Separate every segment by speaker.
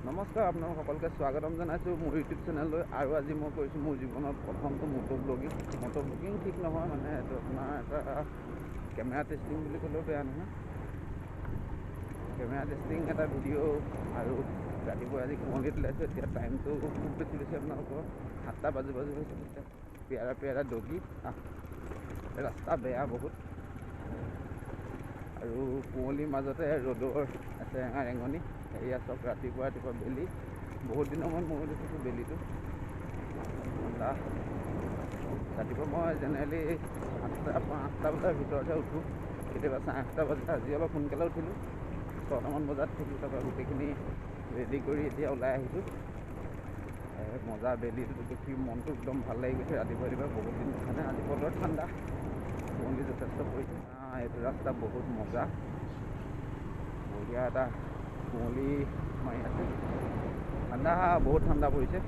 Speaker 1: নমস্কাৰ, আপোনালোক সকলোকে স্বাগতম জনাইছোঁ মোৰ ইউটিউব চেনেললৈ। আৰু আজি মই কৰিছোঁ মোৰ জীৱনৰ প্ৰথমটো মটো ব্লগিং। মটো ব্লগিং ঠিক নহয়, মানে এইটো আপোনাৰ এটা কেমেৰা টেষ্টিং বুলি ক'লেও বেয়া নহয়। কেমেৰা টেষ্টিং এটা ভিডিঅ'। আৰু ৰাতিপুৱা আজি কুঁৱলীত ওলাইছোঁ। এতিয়া টাইমটো খুব বেছি বেছি আপোনালোকৰ 7টা বাজি বাজি হৈছে। এতিয়া পেয়াৰা পেয়াৰা ডগি, ৰাস্তা বেয়া বহুত আৰু কুঁৱলীৰ মাজতে ৰ'দৰ চেৰেঙা ৰেঙনি। এয়া চব ৰাতিপুৱা ৰাতিপুৱা বেলি, বহুত দিনৰ মূৰত ময়ো দেখিছোঁ বেলিটো। ঠাণ্ডা। ৰাতিপুৱা মই জেনেৰেলি 8টা বজাৰ ভিতৰতহে উঠোঁ, কেতিয়াবা 8:30 বজাত। আজি অলপ সোনকালে উঠিলোঁ, 6টামান বজাত উঠিলোঁ। তাৰপৰা গোটেইখিনি ৰেডি কৰি এতিয়া ওলাই আহিছোঁ। মজা বেলিটো দেখি মনটো একদম ভাল লাগি গৈছে ৰাতিপুৱা ৰাতিপুৱা। বহুত দিন দেখা নাই। আজি বতৰ ঠাণ্ডা, কুঁৱলী যথেষ্ট পৰিছে। এইটো ৰাস্তা বহুত মজা, বঢ়িয়া এটা কুঁৱলী মাৰি আছে। ঠাণ্ডা, বহুত ঠাণ্ডা পৰিছে।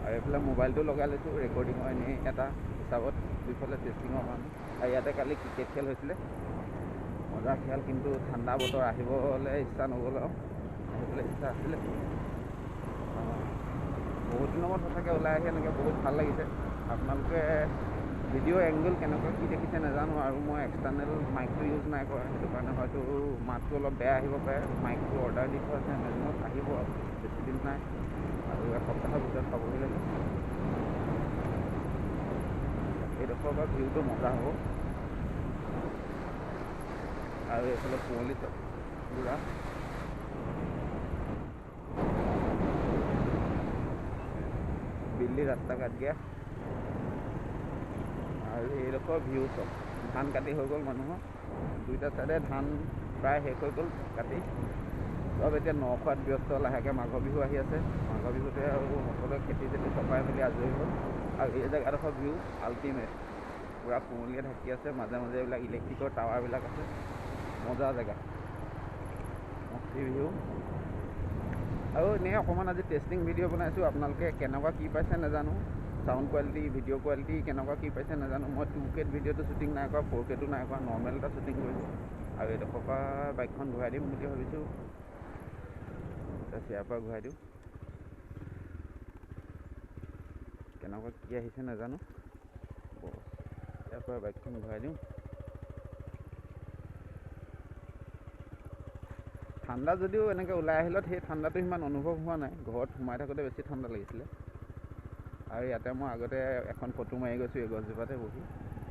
Speaker 1: আৰু এইফালে মোবাইলটো লগাই লৈছোঁ ৰেকৰ্ডিঙৰ এনেই এটা হিচাপত, দুইফালে টেষ্টিঙৰ কাৰণে। আৰু ইয়াতে কালি ক্ৰিকেট খেল হৈছিলে, মজা খেল। কিন্তু ঠাণ্ডা বতৰ, আহিবলৈ ইচ্ছা নগ'ল আৰু আহিবলৈ ইচ্ছা আছিলে। বহুত দিনৰ মূৰত সঁচাকৈ ওলাই আহি এনেকৈ বহুত ভাল লাগিছে। আপোনালোকে ভিডিঅ' এংগল কেনেকুৱা কি দেখিছে নাজানো। আৰু মই এক্সটাৰ্নেল মাইকটো ইউজ নাই কৰা, সেইটো কাৰণে হয়তো মাতটো অলপ বেয়া আহিব পাৰে। মাইকটো অৰ্ডাৰ দি থোৱা আছে এমেজনত, আহিব আৰু বেছি দিন নাই, আৰু এসপ্তাহৰ ভিতৰত পাবহি লাগে। এইডোখৰৰ পৰা ভিউটো মজা হ'ব। আৰু এইফালে কুঁৱলী চব পুৰা। বিল্লী ৰাস্তা কাট গিয়া। আৰু এইডোখৰ ভিউ চব ধান কাটি হৈ গ'ল মানুহৰ, দুইটা চাইডে ধান প্ৰায় শেষ হৈ গ'ল কাটি। চব এতিয়া ন খোৱাত ব্যস্ত। লাহেকৈ মাঘৰ বিহু আহি আছে, মাঘৰ বিহুতে আৰু সকলোৱে খেতি চেতি চপাই মেলি আজৰি হ'ল। আৰু এই জেগাডোখৰ ভিউ আল্টিমেট, পূৰা কুঁৱলীয়ে ঢাকি আছে, মাজে মাজে এইবিলাক ইলেক্ট্ৰিকৰ টাৱাৰবিলাক আছে। মজা জেগা, মস্তি ভিউ। আৰু এনেই অকণমান আজি টেষ্টিং ভিডিঅ' বনাইছোঁ, আপোনালোকে কেনেকুৱা কি পাইছে নাজানো। চাউণ্ড কোৱালিটি, ভিডিঅ' কোৱালিটি কেনেকুৱা কি পাইছে নাজানো। মই 2Kত ভিডিঅ'টো শ্বুটিং নাই কৰা, 4Kতো নাই কৰা, নৰ্মেল এটা শ্বুটিং কৰিছোঁ। আৰু এইডোখৰ পৰা বাইকখন ঘূৰাই দিম বুলি ভাবিছোঁ। ইয়াৰ পৰা ঘূৰাই দিওঁ, কেনেকুৱা কি আহিছে নাজানো। ইয়াৰ পৰা বাইকখন ঘূৰাই দিওঁ। ঠাণ্ডা যদিও এনেকৈ ওলাই আহিলত সেই ঠাণ্ডাটো সিমান অনুভৱ হোৱা নাই, ঘৰত সোমাই থাকোঁতে বেছি ঠাণ্ডা লাগিছিলে। আৰু ইয়াতে মই আগতে এখন ফটো মাৰি গৈছোঁ এই গছজোপাতে বহি,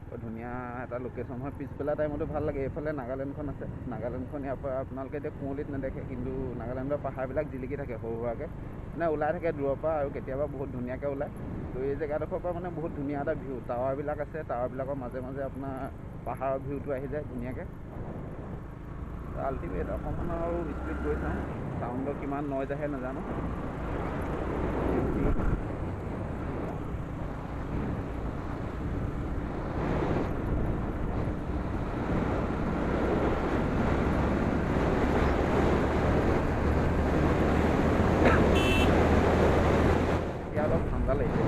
Speaker 1: বৰ ধুনীয়া এটা লোকেশ্যন হয়। পিছবেলা টাইমতো ভাল লাগে। এইফালে নাগালেণ্ডখন আছে, নাগালেণ্ডখন ইয়াৰ পৰা আপোনালোকে এতিয়া কুঁৱলীত নেদেখে, কিন্তু নাগালেণ্ডৰ পাহাৰবিলাক জিলিকি থাকে সৰু সুৰাকৈ, মানে ওলাই থাকে দূৰৰ পৰা। আৰু কেতিয়াবা বহুত ধুনীয়াকৈ ওলায়। তো এই জেগাডোখৰ পৰা মানে বহুত ধুনীয়া এটা ভিউ, টাৱাৰবিলাক আছে, টাৱাৰবিলাকৰ মাজে মাজে আপোনাৰ পাহাৰৰ ভিউটো আহি যায় ধুনীয়াকৈ। আল্টিমেট অকণমান আৰু স্পীড গৈ চাওঁ, চাউণ্ডৰ কিমান নইজ আহে নাজানো। এতিয়া অলপ ঠাণ্ডা লাগিছে।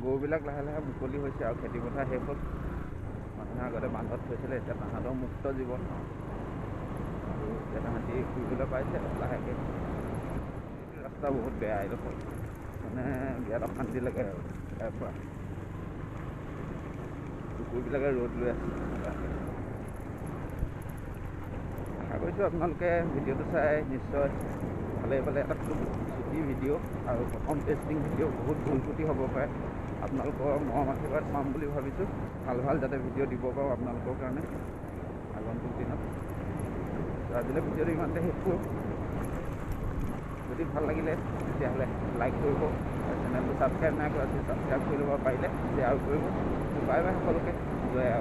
Speaker 1: গৰুবিলাক লাহে লাহে মুকলি হৈছে আৰু খেতি পথাৰ শেষ হ'ল। মানুহে আগতে বান্ধত থৈছিলে, এতিয়া তাহাঁতৰ মুক্ত জীৱন আৰু এতিয়া তাহাঁতি ফুৰিবলৈ পাইছে লাহেকৈ। এইটো ৰাস্তা বহুত বেয়া এইডোখৰ, মানে বিৰাট অশান্তি লাগে। আৰু ইয়াৰ পৰা কুকুৰবিলাকে ৰ'দ লৈ আছে। আশা কৰিছোঁ আপোনালোকে ভিডিঅ'টো চাই নিশ্চয় ভালেই পালে। এটা খুব চুটি ভিডিঅ' আৰু প্ৰথম টেষ্টিং ভিডিঅ', বহুত ভুল ত্ৰুটি হ'ব পাৰে। আপোনালোকৰ মৰম আশীৰ্বাদ পাম বুলি ভাবিছোঁ, ভাল ভাল যাতে ভিডিঅ' দিব পাৰোঁ আপোনালোকৰ কাৰণে আগন্তুক দিনত। আজিলৈ ভিডিঅ'টো ইমানতে শেষ কৰোঁ। যদি ভাল লাগিলে তেতিয়াহ'লে লাইক কৰিব, আৰু চেনেলটো ছাবস্ক্ৰাইব নাই কৰা যদি ছাবস্ক্ৰাইব কৰি ল'ব পাৰিলে, শ্বেয়াৰ কৰিব। বাই বাই সকলোকে, জয়।